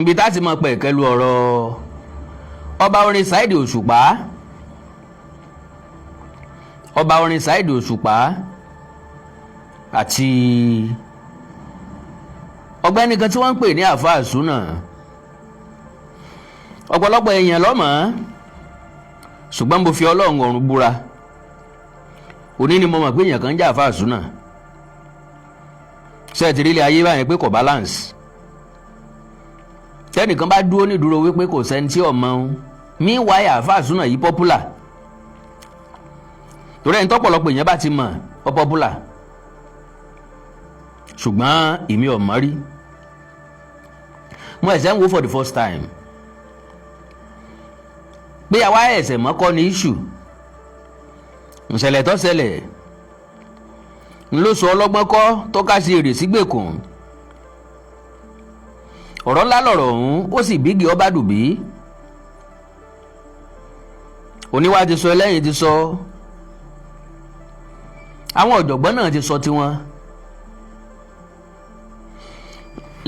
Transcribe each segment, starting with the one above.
Ibi tá a ti mọ pẹ̀kẹ́lu ọ̀rọ̀ ọba orin Saheed Òṣùpá, ọba orin Saheed Òṣùpá àti ọ̀gbẹ́ni kan tí wọ́n ń pè ní Àfáà Súnà. Ọ̀pọ̀lọpọ̀ èèyàn lọ́mọ̀, ṣùgbọ́n mo fi Ọlọ́run ọ̀run búra, òní ni mo mọ̀ pé èèyàn kan ń jẹ́ Àfáà Súnà. Ṣé ẹ ti rí ilé ayé báyẹn pé kò balance? Tẹ́nìkan bá dúró nídúró wípé kò sẹ́ni tí ò mọ̀ ọ́n, meanwhile Àfáà Súnà yìí popular, torí ẹni tọ́pọ̀lọpọ̀ èèyàn bá ti mọ̀ ọ́ popular, ṣùgbọ́n èmi ò mọ̀ rí. Mo ẹ̀sẹ̀ ń wo for the first time pé àwa ẹ̀sẹ̀ mọ́kọ́ ní issue. Ìṣẹ̀lẹ̀ tó ṣẹlẹ̀ ń ló sọ ọlọ́gbọ́n kọ́ tọ́ka sí èrè sígbèkùn. Ọ̀rọ̀ ńlá lọ̀rọ̀ ọ̀hún, ó sì bígi ọba dùbí. Oníwà ti sọ, ẹlẹ́yìn ti sọ, àwọn ọ̀jọ̀gbọ́n náà ti sọ tiwọn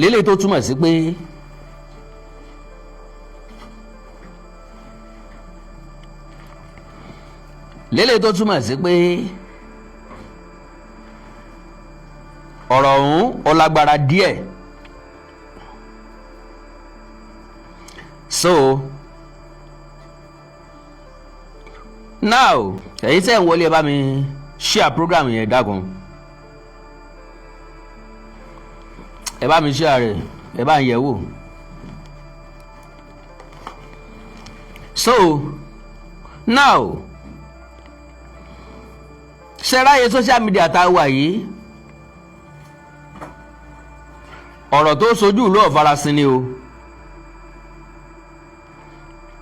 lélẹ̀, tó túmọ̀ sí pé lélẹ̀ tó túmọ̀ sí pé ọ̀rọ̀ ọ̀hún ó lágbára díẹ̀. So now, ẹ̀yin tẹ́ ń wọlé, ẹ bá mi share program yẹn dákun, ẹ bá mi share rẹ̀, ẹ bá ń yẹ̀ wò. So now, ṣe ráyè social media tá a wà yìí, ọ̀rọ̀ tó sojú ìlú ọ̀farasin ni o.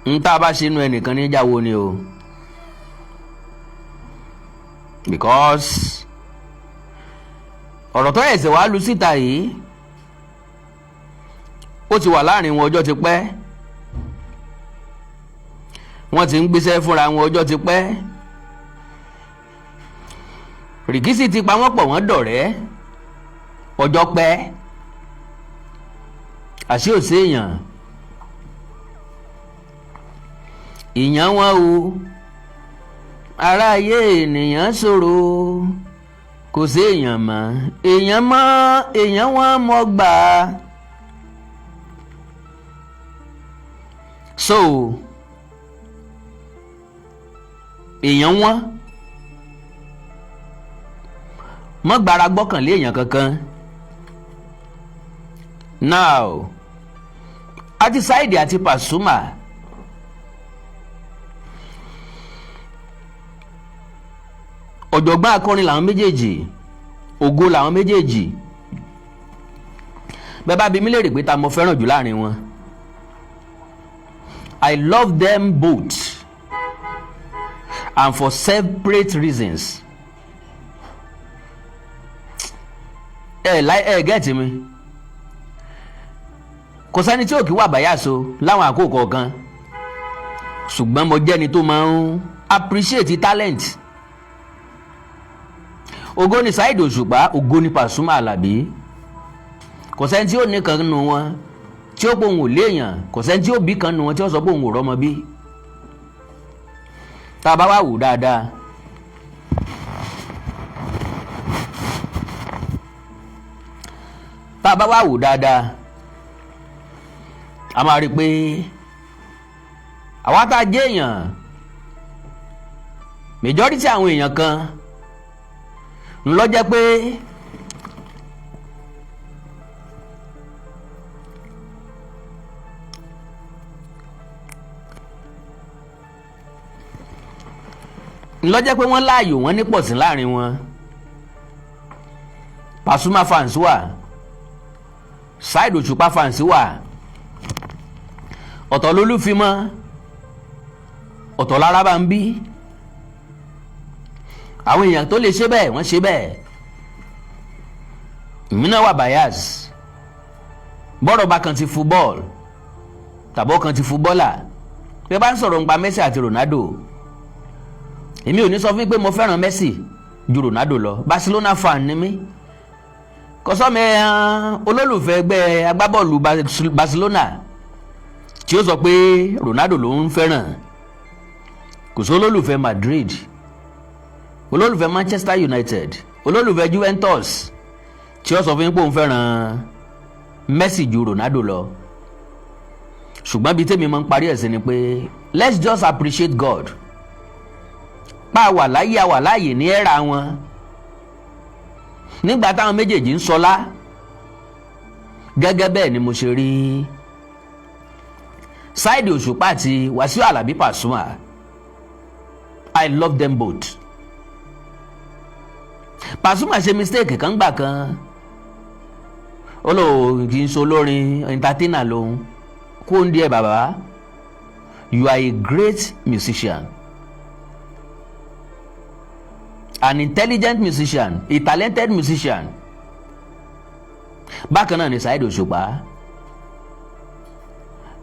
N tá a bá ṣe inú ẹnìkan ní jáwo ni o, because ọ̀rọ̀ tó ẹ̀sẹ̀ wàá lu síta yìí, ó ti wà láàrin wọn ọjọ́ ti pẹ́, wọ́n ti ń gbéṣẹ́ fúnra wọn ọjọ́ ti pẹ́, rìkísì ti pa wọ́n pọ̀, wọ́n dọ̀rẹ́ ọjọ́ pẹ́. Àṣé ò sí èèyàn ìyàn wọn o, aráyé ènìyàn ṣòro, kò sí èèyàn mọ́, èèyàn mọ́, èèyàn wọn mọ́ gbà á. So èèyàn wọn mọ́ gbára gbọ́kànlé èèyàn kankan. Now, àti Saheed àti Pasuma, ọ̀jọ̀gbọ́n akọrin làwọn méjèèjì, ògo làwọn méjèèjì. Bẹ́ẹ̀ bá bi mí léèrè pé ta mo fẹ́ràn jù láàrin wọn, I love them both and for separate reasons. Ẹ láì ẹ gẹ́ẹ̀tì mi, kò sẹ́ni tí ò kí wà báyà so láwọn àkókò kọ̀ọ̀kan, ṣùgbọ́n mo jẹ́ni tó máa ń appreciate talent. Ògo ni Saheed Òṣùpá, ògo ni Pasuma Àlàbí. Kò sẹ́ni tí ó ní kan nù wọn tí ó pòun ò léèyàn, kò sẹ́ni tí ó bí kan nù wọn tí ó sọ pé òun ò rọ́mọ bí. Tá a bá wà wò dáadáa, tá a bá wà wò dáadáa, a máa rí i pé àwa tá a jẹ́ èèyàn, majority àwọn èèyàn kan ń lọ jẹ́ pé wọ́n láàyò wọ́n ní pọ̀sí láàrin wọn. Pasuma fans wà, Saheed Òṣùpá fans wà, ọ̀tọ̀ lolúfimọ́, ọ̀tọ̀ lára bá ń bí. Àwọn èèyàn tó lè ṣe bẹ́ẹ̀, wọ́n ṣe bẹ́ẹ̀. Èmi náà wà bias, bọ́rọ̀ bá kan ti football tàbọ̀ kan ti footballer, bí ẹ bá ń sọ̀rọ̀ nípa Messi àti Ronaldo, èmi ò ní sọ fún yín pé mo fẹ́ràn Messi ju Ronaldo lọ. Barcelona fan ni mí. Kọsọ́mi olólùfẹ́ ẹgbẹ́ agbábọ́ọ̀lù Barcelona tí ó sọ pé Ronaldo ló ń fẹ́ràn. Kò sí olólùfẹ́ Madrid, olólùfẹ́ Manchester United, olólùfẹ́ Juventus tí ó sọ fún yín pé òun fẹ́ràn Messi ju Ronaldo lọ. Ṣùgbọ́n bíi tèmi máa ń parí ẹ̀ sí ni pé let's just appreciate God pa wà láyé, àwà láàyè ní ẹ̀rà wọn nígbà táwọn méjèèjì ń sọlá. Gẹ́gẹ́ bẹ́ẹ̀ ni mo ṣe rí Saheed Òṣùpá àti Wàsíù Àlàbí Pasuma. I love them both. Pasuma ṣe mistake kan gbà kan, ó lò kì í ṣe olórin, entertainer lòun kó ń díẹ̀. Bàbá, you are a great musician, an intelligent musician, a talented musician. Bákan náà ni Saheed Òṣùpá,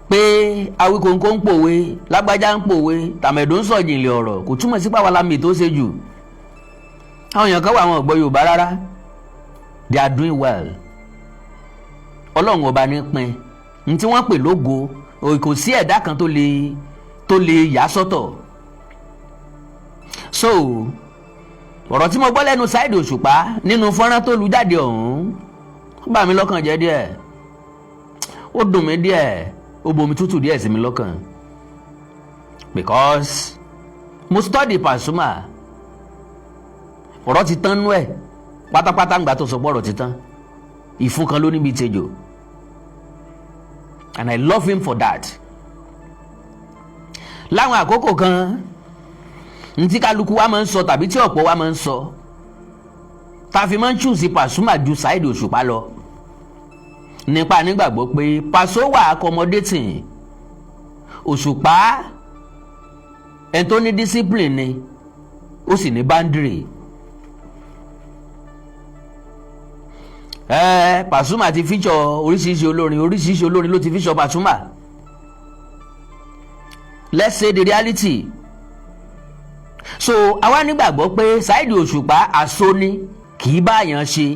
pé Awíkonko ń pòwe, lágbájá ń pòwe, tàmẹ̀dó ń sọ̀jìnlẹ̀ ọ̀rọ̀, kò túmọ̀ sí pàwọn alámì tó ṣe jù. Àwọn èèyàn kan wà, àwọn ò gbọ́ Yorùbá rárá, they are doing well. Ọlọ́run Ọba ní pin ní tí wọ́n pè lógo, kò sí ẹ̀dá kan tó lè yà sọ́tọ̀. So ọ̀rọ̀ tí mo gbọ́ lẹ́nu Saheed Òṣùpá nínú fọ́nrán tó lu jáde ọ̀hún, ó bà mí lọ́kàn jẹ́ díẹ̀, ó dùn mí díẹ̀, ó bomi tútù díẹ̀ sí mi lọ́kàn, because mo study Pasuma. Ọ̀rọ̀ ti tán nú ẹ̀ pátápátá. Ńgbà tó sọ pé ọ̀rọ̀ ti tán, ìfun kan ló níbi ìtẹ̀jọ́, and I love him for that. Láwọn àkókò kan, ntí kálukú wa máa ń sọ tàbí tí ọ̀pọ̀ wa máa ń sọ, tá a fi máa ń choose Pasuma ju Saheed Òṣùpá lọ, nípa nígbàgbọ́ pé Paso wà accommodating. Òṣùpá, ẹni tó ní discipline ni, ó sì ní boundary. Pasuma ti feature oríṣiríṣi olórin, oríṣiríṣi olórin ló ti feature Pasuma. Let's say the reality. So àwa nígbàgbọ́ pé Saheed Òṣùpá àsoni, kì í bá èèyàn ṣe.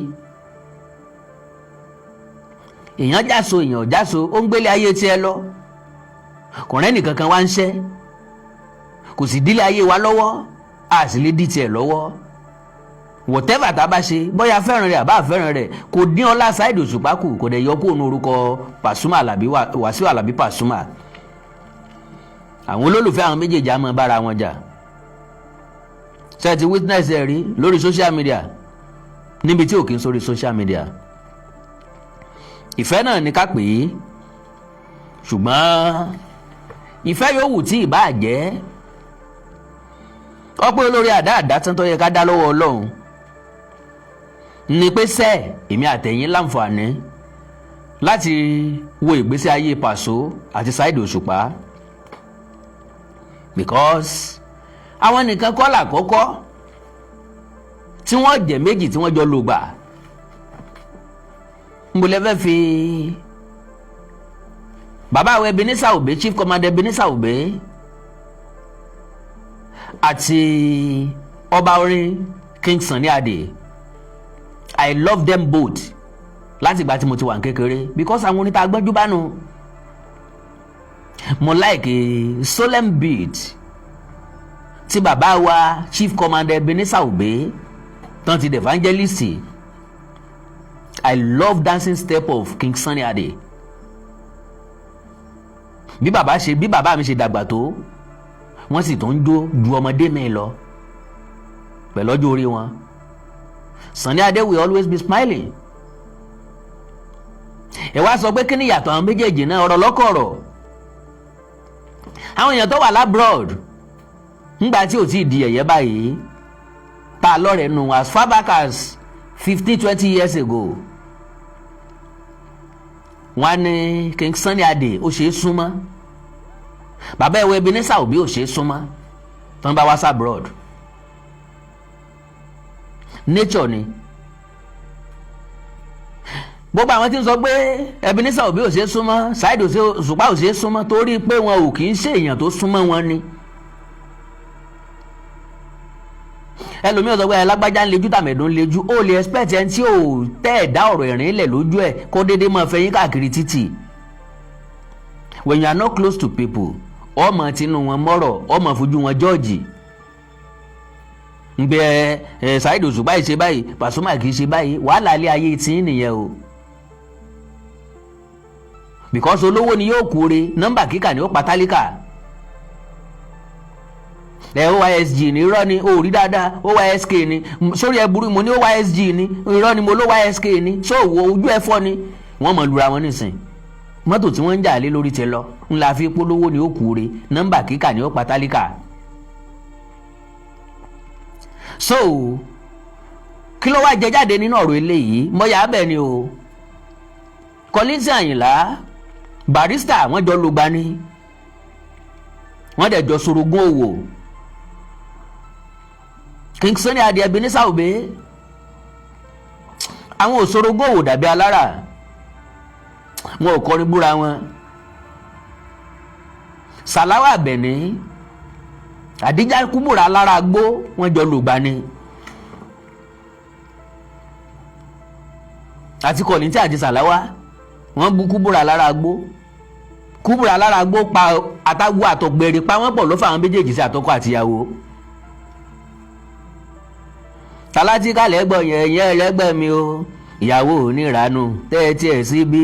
Èèyàn jáso, èèyàn jáso, ó ń gbélé ayé tiẹ̀ lọ, kò rẹ́ nìkankan wá ń ṣẹ́, kò sì dílé ayé wa lọ́wọ́, a sì lè dí tiẹ̀ lọ́wọ́. Whatever tá a bá ṣe, bóyá fẹ́ràn rẹ̀ àbá fẹ́ràn rẹ̀, kò dín ọlá Saheed Òṣùpá kù, kò dẹ̀ yọ kó nu orúkọ Pasuma Àlàbí, Wàsíù Àlàbí Pasuma. Àwọn olólùfẹ́ àwọn méjèèjì á máa bára wọn jà. Ṣe ti witness ẹ̀ rí lórí social media, níbi tí ò kí ń sórí social media? Ìfẹ́ náà ní ká pè é, ṣùgbọ́n ìfẹ́ yòówù tí ì bá jẹ́, ọpẹ́ olórí àdá àdá tán tó yẹ ká dá lọ́wọ́ Ọlọ́run ni pé sẹ́ẹ̀ èmi àtẹ̀yìn láǹfààní láti wo ìgbésí ayé Paso àti Saheed Òṣùpá, because àwọn nìkan kọ́ làkọ́kọ́ tí wọ́n jẹ́ méjì tí wọ́n jọ lò gbà. Nbọ̀lẹ́ fẹ́ fi bàbá àwọn Ebenezer Obey, Chief Commander Ebenezer Obey àti ọba orin King Sunny Adé. I love them both láti ìgbà tí mo ti wà ní kékeré, because àwọn orin tá a gbọ́njú bá nu. Mo like solemn beat tí bàbá wa Chief Commander Ebenezer Obey tán ti the evangelist. I love dancing step of King Sunny Adé. Bí bàbá ṣe, bí bàbá mi ṣe dàgbà tó, wọ́n sì tún ń jó ju ọmọdé mi lọ pẹ̀lú ọjọ́ orí wọn. Sunny Adé will always be smiling. Ẹ wá sọ pé kí ni ìyàtọ̀ àwọn méjèèjì náà? Ọ̀rọ̀ lọ́kọ̀ọ̀rọ̀. Àwọn èèyàn tó wà l'abroad ńgbà tí ò tí ì di ẹ̀yẹ́ báyìí, tá a lọ́rẹ̀ẹ́ nù as far back as 15, 20 years ago, wọ́n á ní King Sunny Adé ó ṣe é súnmọ́, bàbá ẹ̀wọ̀ Ebenezer Obey ò ṣe é súnmọ́ tó ń bá wá sí abroad. Nature ni. Gbogbo àwọn tí ń sọ pé Ebenezer Obey ò ṣe é súnmọ́, Saheed Òṣùpá ò ṣe é súnmọ́, torí pé wọn ò kì í ṣe èèyàn tó súnmọ́ wọn ni. Ẹlòmíràn sọ pé alágbájá ń lejú, tàmẹ̀dún ń lejú. Ó lè expect ẹni tí ò tẹ́ ẹ̀dá ọ̀rọ̀ ẹ̀rín lẹ̀ lójú ẹ̀ kó déédéé máa fẹyín káàkiri títì. When you are not close to people, ọmọ tinú wọn mọ́rọ̀, ọmọ fojú wọn jọ́ọ̀jì ngbẹ ẹ. Saheed Òṣùpá yìí ṣe báyìí, Pasuma kì í ṣe báyìí. Wàhálà ilé ayé tí ń nìyẹn o, because olówó ni yóò kúre, nọ́mbà kíkà ni ó pa tálíkà. Ẹ OYSG ní, irọ́ ni o rí dáadáa. OYSK ni sórí ẹ burú. Mo ní OYSG ní, irọ́ ni. Mo ló YSK ní sóòwò ojú ẹ fọ́ ni. Wọ́n mọ̀ lura wọn nísìn. Mọ́tò tí wọ́n ń jà lé lórí ti lọ ńlá fi polówó ni ó kúre, nọ́mbà kíkà ni ó pa tálíkà. So kí ló wá jẹ jáde nínú ọ̀rọ̀ eléyìí? Mọ́yà abẹ́ ni o. Kollington Àyìnlá, Barrister, wọ́n jọ lùgbà ni, wọ́n dẹ̀ jọ sorogún òwò. King Sunny Adé, Ebenezer Obey, àwọn ò sorogún òwò dàbí alára, wọn ò kọrin búra wọn. Sàláwà Àbẹ̀ní, Àdíjà Kúbúrà alára gbó, wọ́n jọ lùgbà ni. Àti Kollington àti Sàláwà, wọ́n bu Kúbúrà lára gbó. Kúbúrà lára gbó pa àtàgbò àtọ̀gbẹ̀rẹ̀ pa wọ́n pọ̀ ló fà àwọn méjèèjì sí àtọkọ àtìyàwó. Tàlátì kálẹ̀ gbọ́ yẹn yẹn ẹlẹ́gbẹ́ mi o, ìyàwó oníranú tẹ́tí ẹ̀ sí bí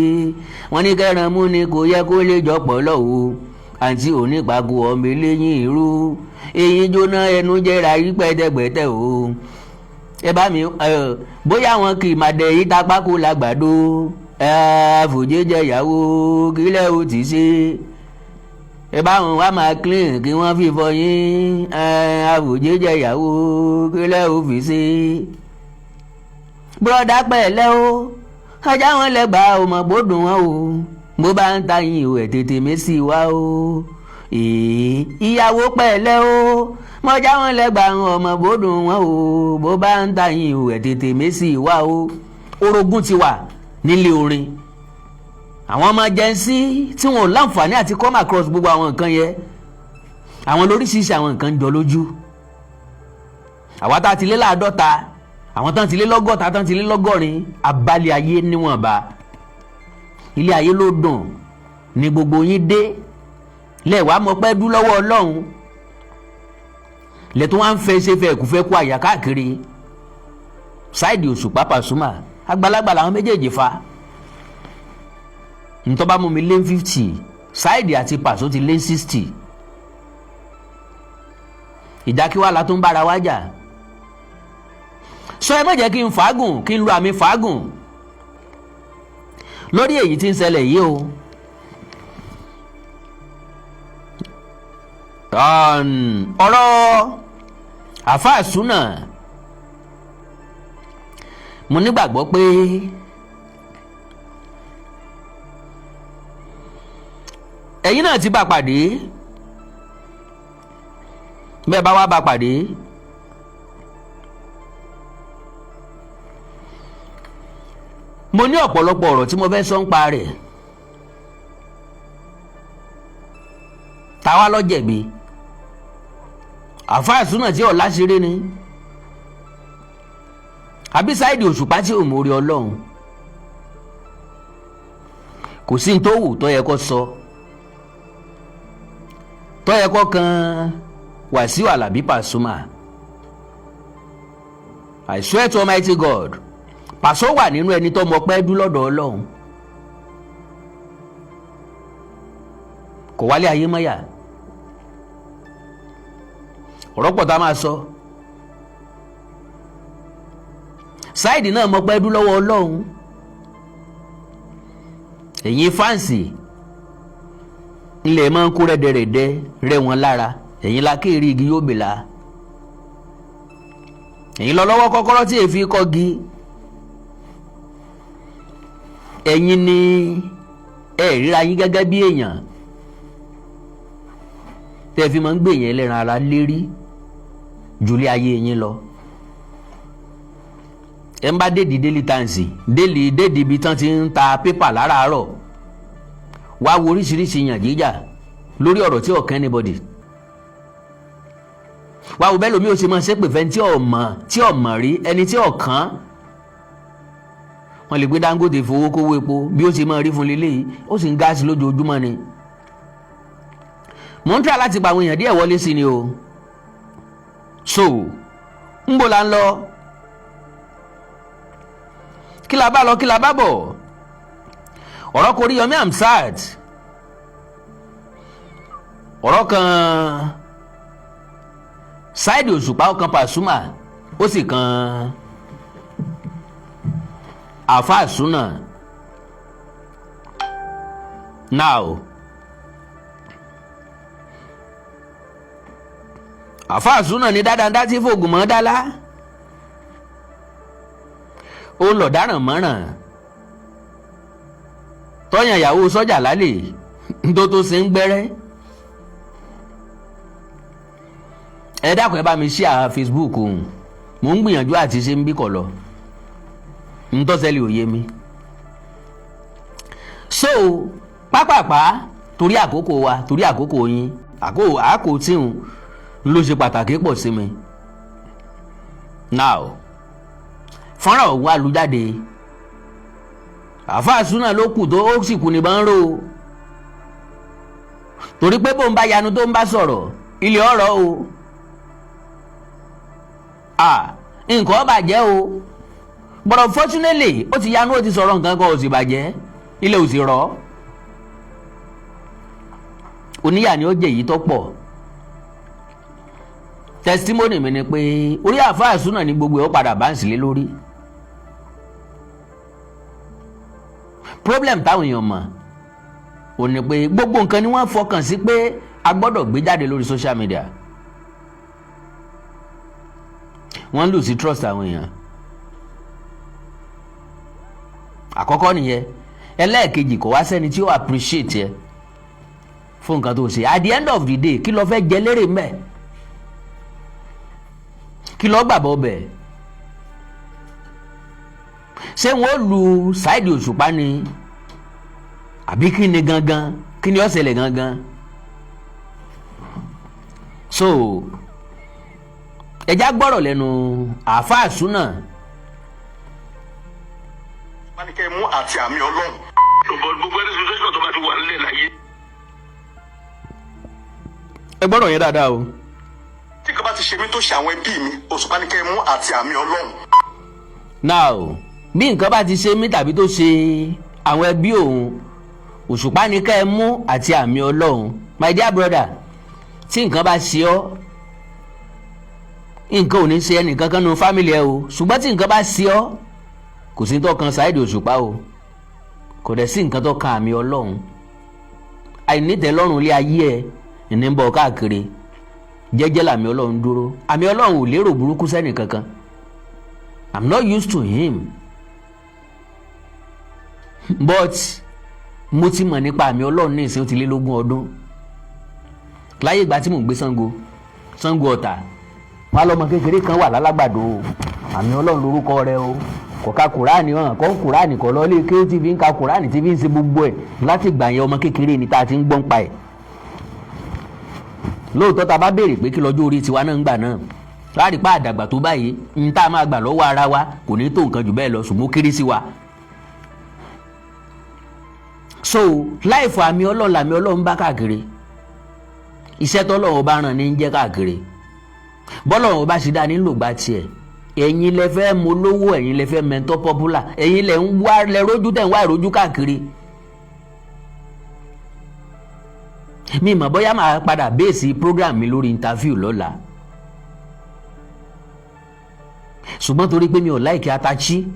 wọ́n ní kẹran mú ni kò yẹ kó lè jọpọ̀ lọ́wọ́. Àǹtí onípàgọ́, ọmọ eléyìn irú eyín jóná, ẹnu jẹ́ra yí pẹ́tẹ́pẹ́tẹ́ o. Ẹ bá mi bóyá wọn kì í má dẹ yí tapákó lágbàdo àfòjéjẹ ìyàwó kílẹ̀ ó ti ṣe. Ẹ bá wọn wá máa clean kí wọ́n fi fọyín. Àfòjéjẹ ìyàwó kílẹ̀ ó fi ṣe. Bùrọ̀dá pẹ̀lẹ́ o, ajá wọn lẹ́gbàá o, mọ̀ bó dùn wọn o. Bó bá ń ta yín o, ẹ̀ tètè mẹ́sì wá o. Ìyàwó pẹ̀lẹ́ o, mọ̀já wọn lẹ́gbàá ọmọ bó dùn wọn o. Bó bá ń ta yín o, ẹ̀ tètè mẹ́sì wá o. Orogún ti wà nílé orin. Àwọn ọmọ Gen Z tí wọn ò láǹfààní àti come across gbogbo àwọn nǹkan yẹn, àwọn lóríṣiríṣi àwọn nǹkan jọ lójú. Àwa tá a ti lé 50, àwọn tán ti lé 60, tán ti lé 80, abalẹ̀ ayé níwọ̀nba. Ilé ayé ló dùn ní gbogbo yín dé lẹ́wàá mọ̀ pẹ́ dú lọ́wọ́ Ọlọ́run lẹ́tọ́ wá ń fẹ́ ṣe fẹ́ kúfẹ́ kú àyà káàkiri. Saheed Òṣùpá, Pasuma, àgbàlagbà làwọn méjèèjì fa. Ntọ́ bá mú mi lé 50, Saheed àti Paso ti lé 60. Ìjà kí wàá la tún bára wá jà sọ. Ẹ má jẹ́ kí n fàágùn, kí n lu àmì fàágùn lórí èyí tí ń ṣẹlẹ̀ yìí o. Ọ̀rọ̀ àfáà súnà, mo nígbàgbọ́ pé ẹ̀yin náà ti bá pàdé. Bẹ́ẹ̀ bá wá bá pàdé, mo ní ọ̀pọ̀lọpọ̀ ọ̀rọ̀ tí mo fẹ́ sọ ń pa rẹ̀. Táwa ló jẹ̀bi? Àfáà súnà tí ọ̀la ṣeré ni, àbí Saheed Òṣùpá tí ò mórí Ọlọ́run? Kò sí ní tó wù tó yẹ kó sọ, tó yẹ kó kan Wàsíù Àlàbí Pasuma. I swear to Almighty God, Paso wà nínú ẹni tó mọ pẹ́ dú lọ́dọ̀ Ọlọ́run. Kò wálé ayé mọ́yà. Ọ̀rọ̀ pọ̀ tá a máa sọ. Saheed náà mọ pẹ́ dú lọ́wọ́ Ọlọ́run. Ẹ̀yin fáǹsì ńlẹ̀ máa ń kó rẹ́dẹ̀rẹ́dẹ́ rẹ́ wọn lára. Ẹ̀yin la kéèrè igi yóò bèlà. Ẹ̀yin lọ lọ́wọ́ kọ́kọ́rọ́ tí èéfín kọ́gi. Ẹ̀yin ni ẹ ríra yín gẹ́gẹ́ bí èèyàn tẹ́ fi máa ń gbé yẹn lẹ́ran ara lérí jùlé ayé yín lọ. Ẹ ń bá dédìí Daily Times, déli dédìí ibi tán ti ń ta pépà láràárọ̀, wá wo oríṣiríṣi yàn jíjà lórí ọ̀rọ̀ tí ọ̀kan anybody. Wàá wo bẹ́ẹ̀ lómi ò ṣe máa ṣépè fẹ́ tí ò mọ̀, tí ò mọ̀ rí ẹni tí ò kàn. Wọ́n lè gbé Dangote fowó kówó epo bí ó ṣe máa rí fún leléyìí, ó sì ń gáàsì lójoojúmọ́ ni. Mò ń try láti pa àwọn èèyàn díẹ̀ wọlé sí ni o. So ń bò la ń lọ? Kí la bá lọ? Kí la bá bọ̀? Ọ̀rọ̀ kò Oríyọmí Hamzat, ọ̀rọ̀ kan Saheed Òṣùpá, ó kan Pasuma, ó sì kan àáfàá Súnà. Now, àáfàá Súnà ní dáadáa tí fògùn mọ́ dálá, ó lọ dáràn mọ́ràn tọ́yàn ìyàwó sọ́jà lálẹ́ tó tó ṣe ń gbẹ́rẹ́. Ẹ dákun, ẹ bá mi share Facebook òun. Mò ń gbìyànjú àti ṣe ń bí kọ̀ lọ ń tọ́sẹ̀lẹ̀ òye mi. So pápápá, torí àkókò wa, torí àkókò yín, àkókò tíhun ló ṣe pàtàkì pọ̀ sí mi. Now, fọ́nrán ọ̀hún àlùjáde, àáfàá Súnà ló kù tó ó sì kù ní bá ń rò ó, torí pé bóun bá yanu tó ń bá sọ̀rọ̀ ilé ọ̀rọ̀ o, nǹkan bàjẹ́ o. But unfortunately, ó ti yanu, ó ti sọ̀rọ̀, nǹkan kan ò sì bàjẹ́, ilé ò sì rọ̀. Oníyà ni ó jẹ́ èyí tó pọ̀. Testimony mi ni pé orí àáfàá Súnà ní gbogbo ẹ̀ ó padà bá ń sílé lórí. Problem táwọn èèyàn mọ̀ ò ní pé gbogbo nǹkan ni wọ́n fọkàn sí pé a gbọ́dọ̀ gbé jáde lórí social media. Wọ́n ń lù sí trust àwọn èèyàn. Àkọ́kọ́ nìyẹn. Ẹlẹ́ẹ̀kejì, kò wá sẹ́ni tí ó appreciate ẹ fún nǹkan tó ṣe. At the end of the day, kí ló fẹ́ jẹ lérè mẹ́? Kí ló gbàbọ̀ bẹ̀? Ṣé wọ́n lu Saheed Òṣùpá ni, àbí kí ni gangan? Kí ni ó ṣẹlẹ̀ gangan? So ẹja gbọ́rọ̀ lẹ́nu àáfàá Súnà. Bánikẹ́ mú àti àmì Ọlọ́run. Gbogbo ẹni situation tó bá ti wà nílẹ̀ láyé. Ẹ gbọ́dọ̀ yẹn dáadáa o. Tí nǹkan bá ti ṣe mí tó ṣe àwọn ẹbí mi, Òṣùpá ní kẹ́ mú àti àmì Ọlọ́run. Now, bí nǹkan bá ti ṣe mí tàbí tó ṣe àwọn ẹbí òun, Òṣùpá ní kẹ́ ẹ mú àti àmì Ọlọ́run. My dear brother, tí nǹkan bá ṣe ọ́, nǹkan ò ní ṣe ẹnìkan kan nu family ẹ o. Ṣùgbọ́n tí nǹkan bá ṣe ọ́, kò sí tó kan Saheed Òṣùpá o, kò dẹ̀ sí nǹkan tó kan àmì Ọlọ́run. Àìnítẹ̀lọ́rùn ilé ayé ẹ ní ń bọ̀ káàkiri. Jẹ́jẹ́ làmì Ọlọ́run dúró. Àmì Ọlọ́run ò lérò burúkú sẹ́nì kankan. I'm not used to him, but mo ti mọ̀ nípa àmì Ọlọ́run ní ìsìn, ó ti lé lógún ọdún. Láyé ìgbà tí mò ń gbé Ṣàngó, Ṣàngó Ọ̀tà, wọn lọmọ kékeré kan wà lálágbàdo o, àmì Ọlọ́run lórúkọ rẹ̀ o. Kò ka Kùránì hàn kọ́ Kùránì kọ́ lọ́lé kí ó ti fi ń ka Kùránì, tí fi ń ṣe gbogbo ẹ̀. Láti ìgbà yẹn, ọmọ kékeré ni tá a ti ń gbọ́n pa ẹ̀. Lóòótọ́, tá a bá béèrè pé kí lọ́jọ́ orí tiwa náà ń gbà náà, láàrí pa àdàgbà tó báyìí, ń tá a máa gbà lọ́wọ́ ara wa kò ní tó nǹkan jù bẹ́ẹ̀ lọ, ṣùgbọ́n ó kéré sí wa. So láìfọ àmì Ọlọ́run làmì Ọlọ́run bá káàkiri, iṣẹ́ tọ́lọ́run bá ràn ní ń jẹ́ káàkiri, bọ́lọ́run bá ṣe dá nílò gba tiẹ̀. Ẹ̀yin lẹ fẹ́ mo lówó, ẹ̀yin lẹ fẹ́ mẹ́ńtọ́ popular, ẹ̀yin lẹ ń wá lẹ rójú tẹ̀ ń wá ìrójú káàkiri. Mi mọ̀ bóyá màá padà base program mi lórí interview lọ́la, ṣùgbọ́n torí pé mi ò like atachi,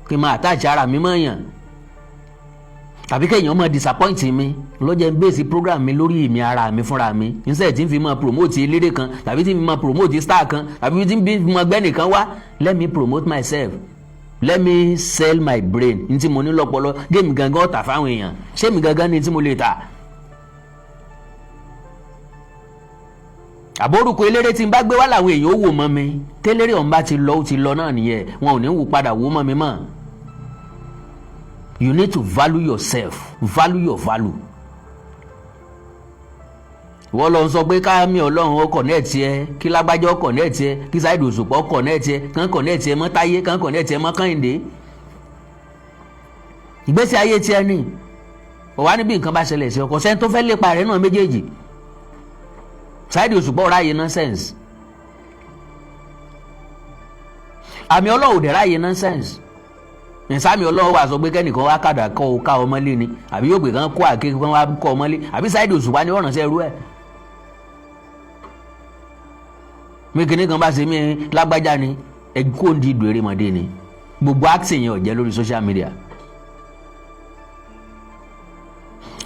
kí n máa attach ara mi mọ́ yàn tàbí kéèyàn máa disappoint mi, ló jẹ́ n base program mi lórí ìmí ara mi fúnra mi, instead tí n fi máa promote eléré kan, tàbí tí n fi máa promote star kan, tàbí tí n fi máa gbẹ́ nìkan wá. Let me promote myself, let me sell my brain. N tí mo ní lọ́pọlọ géèmì gangan ọ̀tà fáwọn èèyàn, ṣé mi gangan ni tí mo lè tà? Àbórúkọ eléré tí n bá gbé wá làwọn èèyàn ó wò mọ́ mi. Téléré ọ̀hún bá ti lọ, ó ti lọ náà nìyẹn, wọn ò ní wò padà wò mọ́ mi mọ́. You need to value yourself, value your value. Wọ́n lọ sọ pé káàmì Ọlọ́run ó connect ẹ, kí lágbájá ó connect ẹ, kí Saheed Òṣùpá ó connect ẹ, kàn connect ẹ mọ́ Táyé, kàn connect ẹ mọ́ Kẹ́hìndé. Ìgbésí ayé tiẹ̀ ni ọ̀wá níbi nǹkan bá ṣẹlẹ̀ sí ọkọ̀ sẹ́ni tó fẹ́ lépa rẹ̀ náà méjèèjì. Saheed Òṣùpá ọ̀rá yìí nonsense, àmì Ọlọ́run dẹ̀ ráyè nonsense. Nsàmì Ọlọ́run wà sọ pé kẹ́nìkan wá kàdà kọ́ ọ ká ọmọlé ni, àbí yóò pè kán kó àké kán wá kọ́ ọmọlé, àbí Saheed Òṣùpá ni ọ̀ràn sẹ́rú ẹ̀. Mi kìíní kan bá ṣe mí lágbájá ni ẹ kó ń di ìdò erémọdé ni gbogbo acting yẹn ò jẹ́ lórí social media.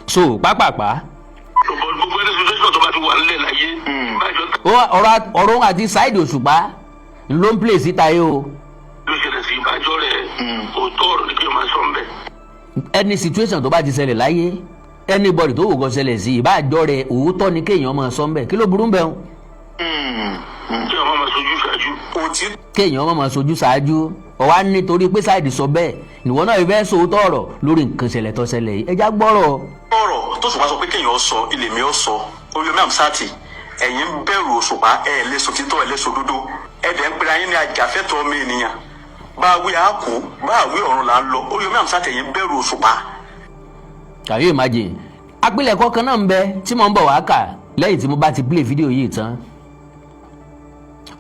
So pápápá. Gbogbo ẹni situation tó bá ti wà nílẹ̀ láyé. Ọ̀rọ̀ òun àti Saheed Òṣùpá ló ń play síta yìí o. Ló ṣẹlẹ̀ sí ìbájọ́ rẹ̀, òótọ́ ọ̀rọ̀ ni kí o máa sọ ń bẹ̀. Any situation tó bá ti ṣẹlẹ̀ láyé, anybody tó wù kó ṣẹlẹ̀ sí ìbájọ́ rẹ̀, òótọ́ ni kéèyàn máa sọ ń bẹ̀. Kí ló burú ń bẹ̀ o? Kí ọmọ máa sojú ṣáájú. Kéèyàn máa sojú ṣáájú. Ọ̀wá nítorí pé Saheed sọ bẹ́ẹ̀, ìwọ náà ìfẹ́ sòótọ́ ọ̀rọ̀ lórí nǹkan ṣẹlẹ̀ tó ṣẹlẹ̀ yìí. Ẹja gbọ́rọ̀. Ọ̀rọ̀ tó Òṣùpá sọ pé kéèyàn sọ ilé mi ó sọ. Oríyọmí Hamzat, ẹ̀yin ń bẹ̀rù Òṣùpá, ẹ̀ lè sọ títọ́, ẹ̀ lè sọ dúdú, ẹ̀ dẹ̀ ń pera yín ní ajàfẹ́tọ̀ọ́ ọmọ ènìyàn. Bá a wí àákú, bá a wí ọ̀run là ń lọ. Oríyọmí Hamzat, ẹ̀yin ń bẹ̀rù Òṣùpá. Can you imagine? Àpilẹ̀kọ kan náà ń bẹ tí mo ń bọ̀ wá kà lẹ́yìn tí mo bá ti play fídíò yìí tán.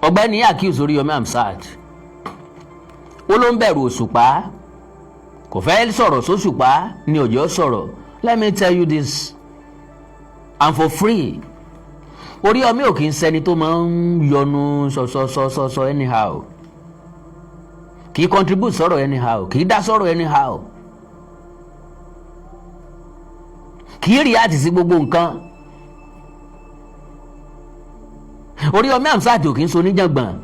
Ọ̀gbẹ́ni accuse Oríyọmí Hamzat, ó ló ń bẹ̀rù Òṣùpá, kò fẹ́ sọ̀rọ̀ sóṣùpá ni òjò sọ̀rọ̀. Let me tell you this and for free, Oríyọmí ò kì í ṣẹni tó máa ń yọnu sọsọsọsọ anyhow, kì í contribute sọ̀rọ̀ anyhow, kì í dá sọ̀rọ̀ anyhow, kì í react sí gbogbo nǹkan. Oríyọmí Hamzat ò kì í so oníjàngbọ̀n.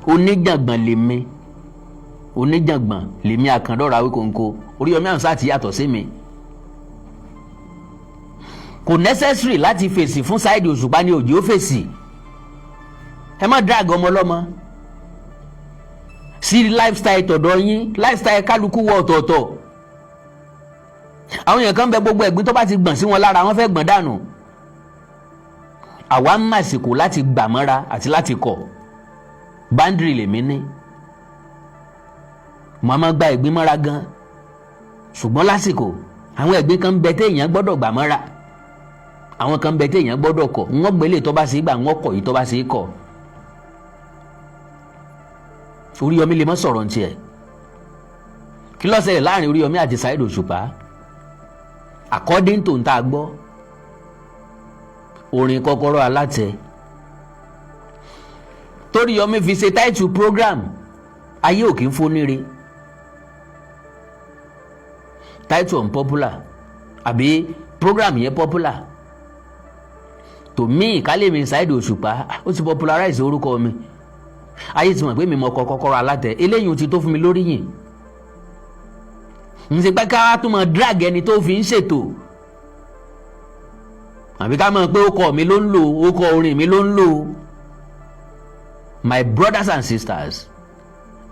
Oníjàngbọ̀n lèmi, oníjàngbọ̀n lèmi àkàndọ̀rọ̀ Awíkonko. Oríyọmí Hamzat yàtọ̀ sí mi. Kò necessary láti fèsì fún Saheed Òṣùpá ní òjò fèsì. Ẹ má drag ọmọ ọlọ́mọ sí lifestyle tọ̀dọ̀ yín. Lifestyle kálukú wọ ọ̀tọ̀ọ̀tọ̀. Àwọn èèyàn kan bẹ, gbogbo ẹ̀gbin tó bá ti gbọ̀n sí wọn lára, wọn fẹ́ gbọ̀n dànù. Àwa ń màsìkò láti gbà mọ́ra àti láti kọ̀. Boundary lèmi ní. Mo máa gba ẹ̀gbin mọ́ra gan, ṣùgbọ́n lásìkò àwọn ẹ̀gbin kan bẹ téèyàn gbọ́dọ̀ gbà mọ́ra, àwọn kan bẹ téèyàn gbọ́dọ̀ kọ̀. Wọ́n gbélé tó bá ṣe gbà, wọ́n kọ̀ yìí tó bá ṣe kọ̀. Oríyọmí lè má sọ̀rọ̀ ní tiẹ̀. Kí ló ṣẹlẹ̀ láàrin Oríyọmí àti Saheed Òṣùpá? According to n ta gbọ́, orin Kọ́kọ́rọ́ Alátẹ Toríyọmí fi ṣe title program ayé ò kí ń fóníre, title unpopular àbí program yẹn popular to me. Kálẹ̀mí Saheed Òṣùpá, ó ti popularize orúkọ mi, ayé ti mọ̀ pé mi mọ̀ ọkọ̀ Kọ́kọ́rọ́ Alátẹ. Eléyìí ti tó fún mi lórí yìn. N ṣe pé ká tún mọ drag ẹni tó fi ń ṣètò, àbí ká mọ̀ pé ó kọ mi ló ń lò, ó kọ orin mi ló ń lò. My brothers and sisters,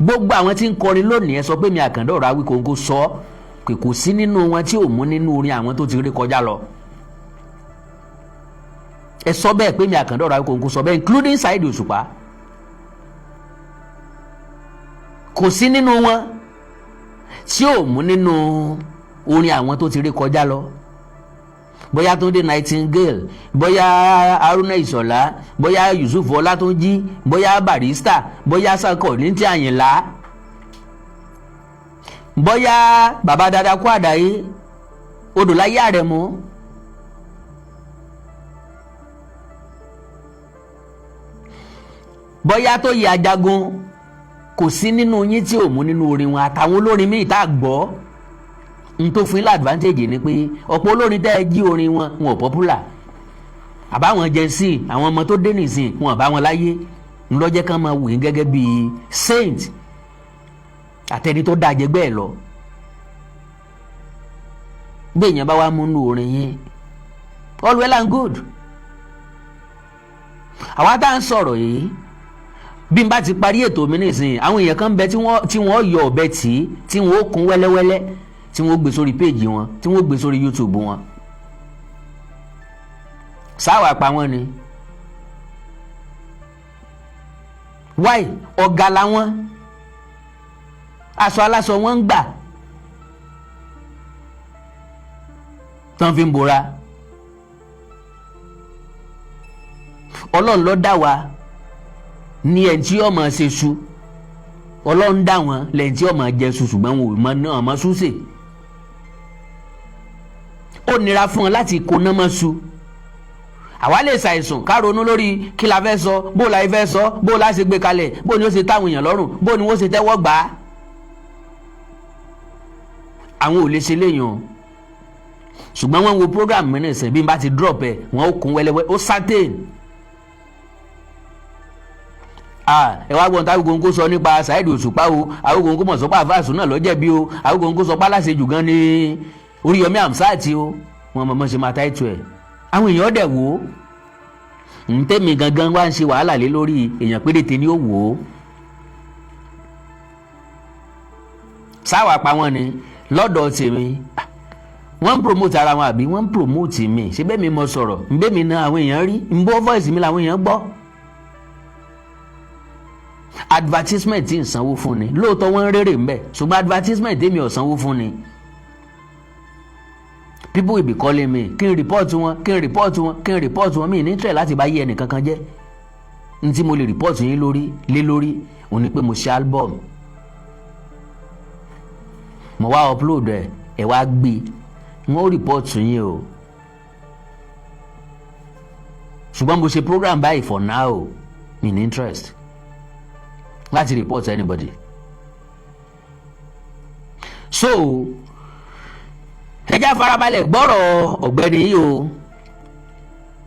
gbogbo àwọn tí ń kọrin lónìí, ẹ sọ pé mi Àkàndá ọ̀rọ̀ Awíkonko sọ pé kò sí nínú wọn tí ò mú nínú orin àwọn tó ti rí kọjá lọ. Ẹ sọ bẹ́ẹ̀ pé mi Àkàndá ọ̀rọ̀ Awíkonko sọ bẹ́ẹ̀, including Saheed Òṣùpá. Kò sí nínú wọn tí ò mú nínú orin àwọn tó ti rí kọjá lọ, bóyá Túndé Nightingale, bóyá Haruna Ìṣọ̀lá, bóyá Yusuf Ọlátúnjí, bóyá Barrister, bóyá Kollington Àyìnlá, bóyá bàbá dada kú àdáyé Odòláyé Àrẹ̀mú. Bóyá tó yẹ Ajagun. Kò sí nínú yín tí ò mú nínú orin wọn àtàwọn olórin míì tá a gbọ́. N tó fún yín l'advantage ni pé ọ̀pọ̀ olórin tẹ́ ẹ jí orin wọn, wọn ò popular, àbáwọn Gen Z, àwọn ọmọ tó dé nìsín, wọn bá wọn láyé ńlọ́jẹ́ kan máa wù yín gẹ́gẹ́ bíi saint àtẹni tó dáa jẹgbẹ́ ẹ̀ lọ. Bí èèyàn bá wá mú nínú orin yín, all well and good. Àwa tá à ń sọ̀rọ̀ yìí, bí n bá ti parí ètò mi nísìnyí, àwọn èèyàn kan bẹ tí wọ́n yọ ọ̀bẹ tì í, tí wọ́n ó kún wẹ́lẹ́wẹ́lẹ́, tí wọ́n ó gbé sórí péèjì wọn, tí wọ́n ó gbé sórí YouTube wọn. Sáwà pa wọ́n ni. Why? Ọ̀gá làwọn, aṣọ aláṣọ wọn ń gbà tán fi ń bora. Ọlọ́run ló dá wa ní ẹni tí ọmọ ṣe su, Ọlọ́run dá wọn lẹ́yìn tí ọmọ jẹ su, ṣùgbọ́n wọn ò mọ náà mọ súnṣe. Ó nira fún wọn láti kóná mọ́ su. Àwa lè ṣàìsùn ká ronú lórí kí la fẹ́ sọ, bó la fẹ́ sọ, bó la ṣe gbé kalẹ̀, bó ni ó ṣe táwọn èèyàn lọ́rùn, bó ni wọ́n ṣe tẹ́wọ́ gbà á. Àwọn ò lè ṣe léyìn o, ṣùgbọ́n wọ́n ń wo program mi nìsín, bí n bá ti drop ẹ̀, wọ́n ó kún wẹ́lẹ́wẹ́, ó certain. Ẹ wá gbọ́n táwọn gbòǹkó sọ nípa Saheed Òṣùpá o. Àwọn gbòǹkó mọ̀ sọ́pá àfáàsù náà lọ́jẹ̀bi o. Àwọn gbòǹkó sọpá láṣejù gan ni Oríyọmí Hamzat o. Wọn mọ̀ mọ̀ ṣe máa táìtù ẹ̀, àwọn èèyàn dẹ̀ wò ó. Ntẹ́mi gangan wá ń ṣe wàhálà lé lórí èèyàn péréte ni ó wò ó. Sáwà pa wọ́n ni lọ́dọ̀ tèmi. Wọ́n ń promote ara wọn àbí wọ́n ń promote mi? Ṣé bẹ́ẹ̀ mi mọ sọ̀rọ̀ nbẹ́ mi na àwọn èèyàn rí nbọ́ voice mi làwọn èèyàn gbọ́. Advertisement tí ń sanwó fún ni lóòótọ́, wọ́n ń rérè ńbẹ̀, ṣùgbọ́n advertisement tèmi ò sanwó fún ni. People will be calling me kí n report wọn, kí n report wọn, kí n report wọn. Mi ní tẹ̀ láti bá yí ẹnìkankan jẹ́. N tí mo lè report yín lórí lé lórí òun ni pé mo ṣe album, mo wá upload ẹ, ẹ wá gbé, n ó report yín o. Ṣùgbọ́n mo ṣe program báyìí, for now mi ní interest láti report anybody. So ẹ já farabalẹ̀ gbọ́rọ̀ ọ̀gbẹ́ni yìí o,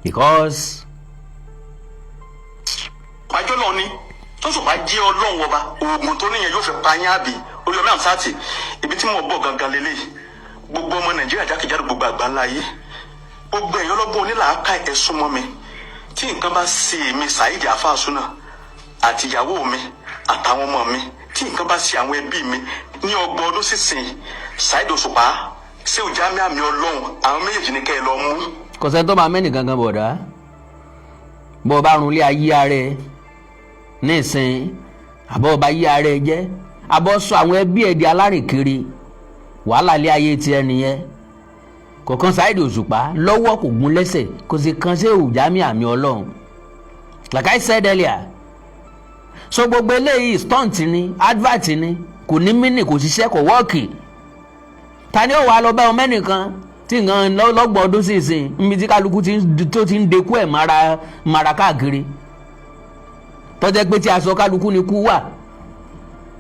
because Pàjọ́ náà ni tó sọ bá jẹ́ Ọlọ́run ọba, oògùn tó níyẹn yóò fi pa yín àbí? Oríyọmí Hamzat, ibi tí mo bọ̀ gangan lélẹ̀. Gbogbo ọmọ Nàìjíríà jákèjádò gbogbo àgbáńlá ayé, gbogbo ẹ̀yọ́ lọ́gbọ́n onílàáká, ẹ̀ súnmọ́ mi. Tí nǹkan bá ṣe èmi Saheed Afáàsúnà àti ìyàwó mi àtàwọn ọmọ mi, tí nǹkan bá ṣe àwọn ẹbí mi ní 30 ọdún sísìn, Saheed Òṣùpá, ṣé ò jámẹ́ àmì Ọlọ́run, àwọn méjèèjì ní kẹ́ ẹ lọ mú. Kò sẹ́ni tó máa mẹ́nì gangan bọ̀dá. Bọ́ ọ bá run ilé ayé ara ẹ nísìn, àbọ̀ ọba yí ara ẹ jẹ́, àbọ̀ sọ àwọn ẹbí ẹ di alárìnkiri, wàhálà ilé ayé tiẹ̀ nìyẹn. Kọ̀ọ̀kan Saheed Òṣùpá lọ́wọ́ kò gún lẹ́sẹ̀, kò sì kan sí òjàmí àmì Ọlọ́run, like I said earlier. So gbogbo eléyìí stunt ni, advert ni, kò ní mínì, kò ṣiṣẹ́, kò wọ́ọ̀kì. Ta ni ó wàá lọ bá ọmọ ẹnìkan tí nǹkan lọ́gbọ̀n ọdún sí ìsìn, níbi tí kálukú tó ti ń dekú ẹ̀ mara mara káàkiri, tọ́jẹ́ pé tí aṣọ kálukú ni kú wà,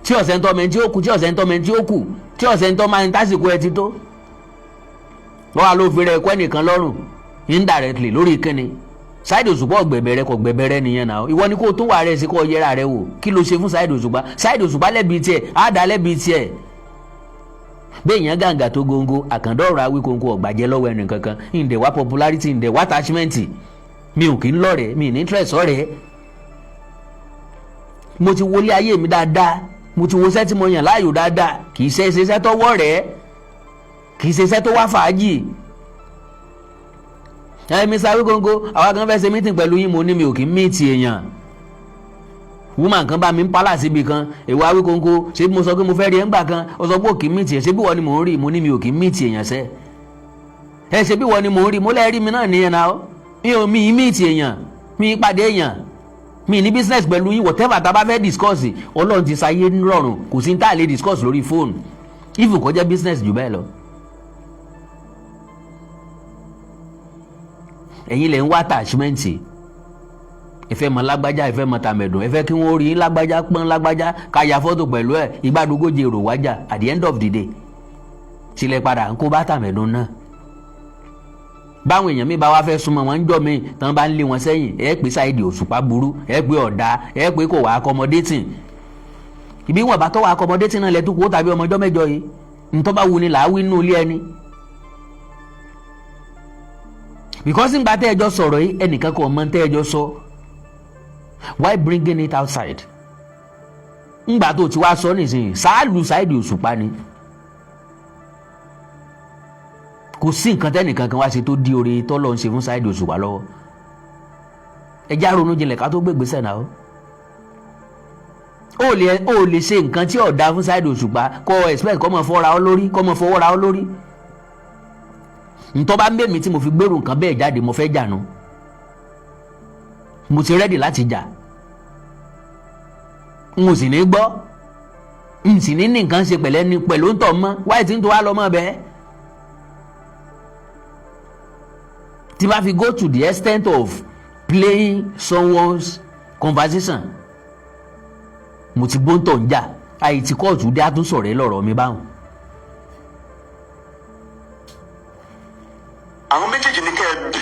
tí ọ̀sẹ̀ ń tọ́ mẹ́ tí ó kù, tí ọ̀sẹ̀ ń tọ́ mẹ́ tí ó kù, tí ọ̀sẹ̀ ń tọ́ máa ń tásìkò ẹ ti tó, wọ́n wá ló fi rẹ̀ ẹ̀kọ́ ẹnìkan lọ́rùn indirectly lórí kíni? Saheed Òṣùpá ọ̀gbẹ̀bẹ̀rẹ̀ kò gbẹ̀bẹ̀rẹ̀ nìyẹn náà. Ìwọ ni kó o tún wà rẹ̀ sí, kó o yẹra rẹ̀ wò. Kí ló ṣe fún Saheed Òṣùpá? Saheed Òṣùpá lẹ́bi tiẹ̀, àdá lẹ́bi tiẹ̀. Bẹ́ẹ̀ yẹn gàǹgà tó góńgó àkàndọ̀rọ̀ Awíkonko ọ̀gbàjẹ́ lọ́wọ́ ẹnì kankan. Ǹdẹ̀ wá popularity, ǹdẹ̀ wá attachment. Mi ò kí ń lọ́rẹ̀ẹ́, mi ní interest ọ̀rẹ́. Mo ti wọlé ayé mi dáadáa, mo ti wo iṣẹ́ tí mo yàn láàyò dáadáa. Kì í ṣe iṣẹ́ tó wọ́ rẹ̀, kì í ṣe iṣẹ́ tó wá fàájì. Ẹ Mr. Awíkonko, àwa kan fẹ́ ṣe meeting pẹ̀lú yín. Mo ní mi ò kí ń meet èèyàn. Woman kan bá mi ń palace ibì kan. Èwo Awíkonko? Ṣé mo sọ pé mo fẹ́ rí ẹ ńgbà kan, ó sọ pé ò kí ń meet ẹ. Ṣé bí wọ́n ni mò ń rí? Mo ní mi ò kí ń meet èèyàn sẹ́ ẹ. Ṣé bí wọ́n ni mò ń rí? Mo lẹ́ẹ̀rí mi náà nìyẹn náà. Mi ò mi meet èèyàn, mi pàdé èèyàn, mi ní business pẹ̀lú yín. Whatever tá a bá fẹ́ discuss, Ọlọ́run ti ṣayé rọrùn, kò sí ní tá a lè discuss lórí fóònù, even kó jẹ́ business jù bẹ́ẹ̀ lọ. Ẹ̀yin lè ń wá attachment. Ẹ fẹ́ mọ lágbájá, ẹ fẹ́ mọ tàmẹ̀dùn, ẹ fẹ́ kí wọ́n rí lágbájá, pọ́n lágbájá, ká ya fọ́tò pẹ̀lú ẹ̀. Ìgbàdógójì èrò wájà. At the end of the day, tilẹ̀ padà ń kó bá tàmẹ̀dùn náà. Báwọn èèyàn mi bá wá fẹ́ súnmọ́ wọn ń jọ mi tán, bá ń lé wọn sẹ́yìn, ẹ pé Saheed Òṣùpá burú, ẹ pé ọ̀dà, ẹ pé kò wá accommodating. Ibi wọn bá tọ́ wá accommodating náà lẹ́tọ́ kó tàbí ọmọjọ́ mẹ́jọ yìí, ntọ́ bá wù ni là á wí nínú ilé ẹni. Because ńgbà tẹ́ ẹjọ́ sọ̀rọ̀ yìí, ẹnìkan kò mọ tẹ́ ẹjọ́ sọ. Why bringing it outside? Ńgbà tó ti wá sọ nísìnyí, sáàlù Saheed Òṣùpá ni kò Kò sí nǹkan tẹ́nìkan kan wá ṣe tó dí oore tọ́lọ́ ń ṣe fún Saheed Òṣùpá lọ́wọ́. Ẹ já ronú jinlẹ̀ ká tó gbé ìgbésẹ̀ náà. Ó lè ṣe nǹkan tí ò dáa fún Saheed Òṣùpá, kó o expect kó mọ fọ́ra ọ lórí, kó mọ fọwọ́ ra ọ lórí. Ntọ́ bá ń bẹ̀ mí tí mo fi gbèrò nǹkan bẹ́ẹ̀ jáde, mo fẹ́ jà nù. Mo ti ready láti jà. N ò sì ní gbọ́, n sì ní ní nǹkan ṣe pẹ̀lẹ́ ni pẹ̀lú ń tọ̀ mọ́ wáyé tí ń tó wá lọ mọ́ bẹ́ẹ̀. Tí bá fi go to the extent of playing someone's conversation, mo ti gbóǹtọ̀ ń jà àyè tí kóòtù dé àtúnṣọ̀rẹ́ lọ́rọ̀ mi báwọn. Àwọn méjèèjì ní kẹ́ ẹ bí,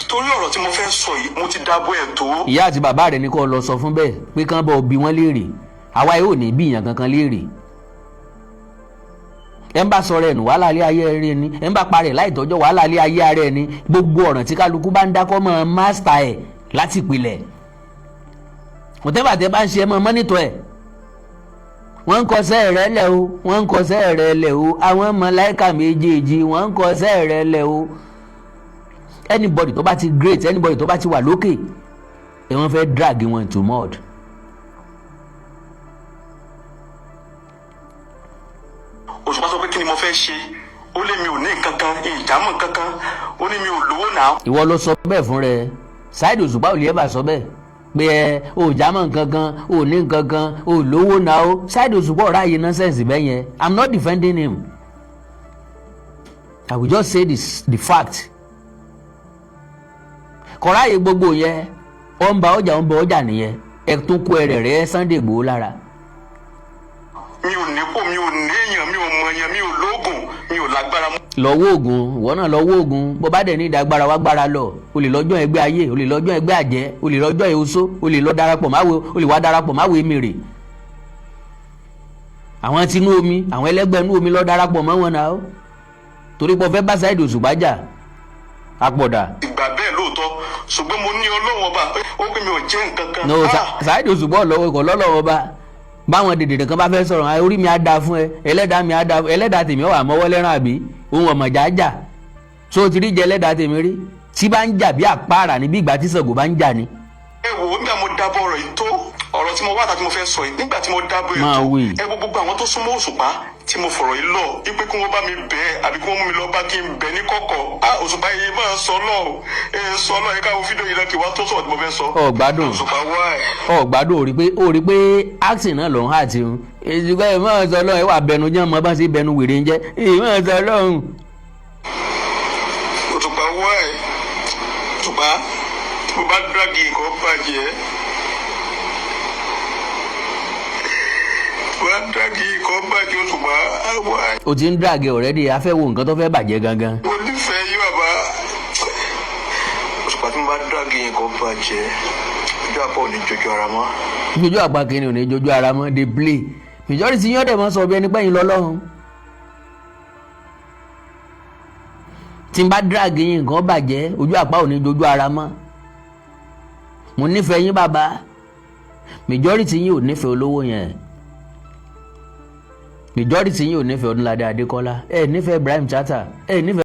torí ọ̀rọ̀ tí mo fẹ́ sọ yìí, mo ti dábọ̀ ẹ̀ tó. Ìyá àti bàbá rẹ̀ ní kó lọ sọ fún bẹ́ẹ̀ pé kán bọ̀ bí wọ́n léèrè. Àwa yóò ní bí ìyàn kankan léèrè. Ẹ ń bá sọ̀rọ̀ ẹnu, wàhálà ilé ayé rẹ ni. Ẹ ń bá parẹ̀ láì tọ́jọ́, wàhálà ilé ayé rẹ ni. Gbogbo ọ̀ràn tí kálukú bá ń dákọ́ mọ́ mástà ẹ̀ láti ìpìlẹ̀, whatever tẹ́ bá ń ṣe, ẹ mọ́ monitor ẹ̀. Wọ́n ń kọsẹ́ rẹ lẹ̀ o, wọ́n ń kọsẹ́ rẹ lẹ̀ o. Àwọn màláíkà méjèèjì, wọ́n ń kọsẹ́ rẹ lẹ̀ o. Anybody tó bá ti great, anybody tó bá ti wà lókè ẹ, wọ́n fẹ́ drag wọn into mud. Òṣùpá sọ pé kí ni mo fẹ́ ṣe? Ó lé mi ò ní nǹkan kan, ìjámọ̀ kankan. Ó ní mi ò lówó náà. Ìwọ ló sọ bẹ́ẹ̀ fún rẹ. Saheed Òṣùpá ò lè ẹ̀ bá sọ bẹ́ẹ̀ pé ẹ ò jámọ́ nǹkan kan, ò ní nǹkan kan, ò lówó náà o. Saheed Òṣùpá ọ̀rá yìí nonsense bẹ́ẹ̀ yẹn. I'm not defending him, I will just say this, the fact. Kọ̀ráyè gbogbo yẹn, ó ń ba ọjà, ó ń ba ọjà nìyẹn. Ẹ tún kó ẹrẹ̀ rẹ Sunday Igboho lára. Mi ò nípò, mi ò ní èèyàn, mi ò mọ èèyàn, mi ò lóògùn, mi ò lágbára. Lọ́wọ́ oògùn, ìwọ náà lọ́wọ́ oògùn. Bó bá dẹ̀ ní ìdágbára wá gbára lọ. O lè lọ́jọ́ ẹgbẹ́ ayé, o lè lọ́jọ́ ẹgbẹ́ àjẹ́, o lè lọ́jọ́ èso, o lè lọ darapọ̀ máwo, o lè wá darapọ̀ máwo emèrè. Àwọn tinú omi, àwọn ẹlẹ́gbẹ́ inú omi, lọ darapọ̀ mọ́ wọn náà o, torí pé o fẹ́ bá Saheed Òṣùpá jà àpọ̀dà. Ìgbà bẹ́ẹ̀ lóòótọ́, ṣùgbọ́n mo ní Ọlọ́run Ọba. Ó pé mi ò jẹ́ nǹkan kan. No. Ah! Saheed Òṣùpá lọ́wọ́ ikọ̀ lọ́lọ́wọ́ ọba. Báwọn dèdèrè kan bá fẹ́ sọ̀rọ̀, "Ah, orí mi á da fún ẹ, ẹlẹ́dàá mi á da, ẹlẹ́dàá tèmi ọ̀wà mọ́wọ́ lẹ́ràn àbí ohun ọ̀mọ̀jà jà so ti rí jẹ ẹlẹ́dàá tèmi rí tí bá ń jà bí àpáàrà ní bí ìgbà tí Ṣàngó bá ń jà ni." Ẹ wò ó, nígbà mo dábọ̀ ọ̀rọ̀ yìí tó, ọ̀rọ̀ tí mo wá tàbí mo fẹ́ sọ yìí, nígbà tí mo dábọ̀ ẹ̀ Máa tó wí. Ẹ wo gbogbo àwọn tó súnmọ́ Òṣùpá tí mo fọ̀rọ̀ yìí lọ wípé kí wọ́n bá mi bẹ̀ ẹ́ àbí kí wọ́n mú mi lọ bá kí n bẹ̀ ní kọ̀kọ̀. Á Òṣùpá yìí máa sọ lọ ẹ sọ lọ ẹ káwọn fídíò yìí lọ kí wọ́n tó sọ̀rọ̀ tí mo fẹ́ sọ. Ọ̀ gbádùn. Òṣùpá wá ẹ̀. Ọ̀ gbádùn. Ó rí pé acting náà ló ń hà tí ń èsìkò ẹ̀ máa sọ lọ́hùn. Ẹ̀ wà bẹnu jẹ́ ọmọ bá ṣe bẹnu wèrè ń jẹ́ ẹ̀ máa sọ lọ́hùn. Òṣùpá wá ẹ̀. Òṣùpá, tí mo bá dráàgì nǹkan bàjẹ́, tí mo bá dráàgì nǹkan bàjẹ́. Òṣùpá wá ẹ̀. O ti ń drag already. A fẹ́ wo nǹkan tó fẹ́ bàjẹ́ gangan. Mo nífẹ̀ẹ́ yín, bàbá. Òṣùpá, tí mo bá dráàgì nǹkan bàjẹ́, ojú àpò ò ní jojú ara mọ́. Ojú àpá kìíní ò ní jojú ara mọ́. Dey play. Majority yín ọ̀dẹ̀ mọ́ sọ bí ẹni pẹ́yìn lọ́lọ́run. Tí n bá drag yín, nǹkan bàjẹ́, ojú àpá ò ní jojú ara mọ́. Mo nífẹ̀ẹ́ yín, bàbá. Majority yín ò nífẹ̀ẹ́ olówó yẹn. Majority yín ò nífẹ̀ẹ́ Ọdúnládé Adékọ́lá, ẹ nífẹ̀ẹ́ Ibrahim Chatta, ẹ nífẹ̀ẹ́.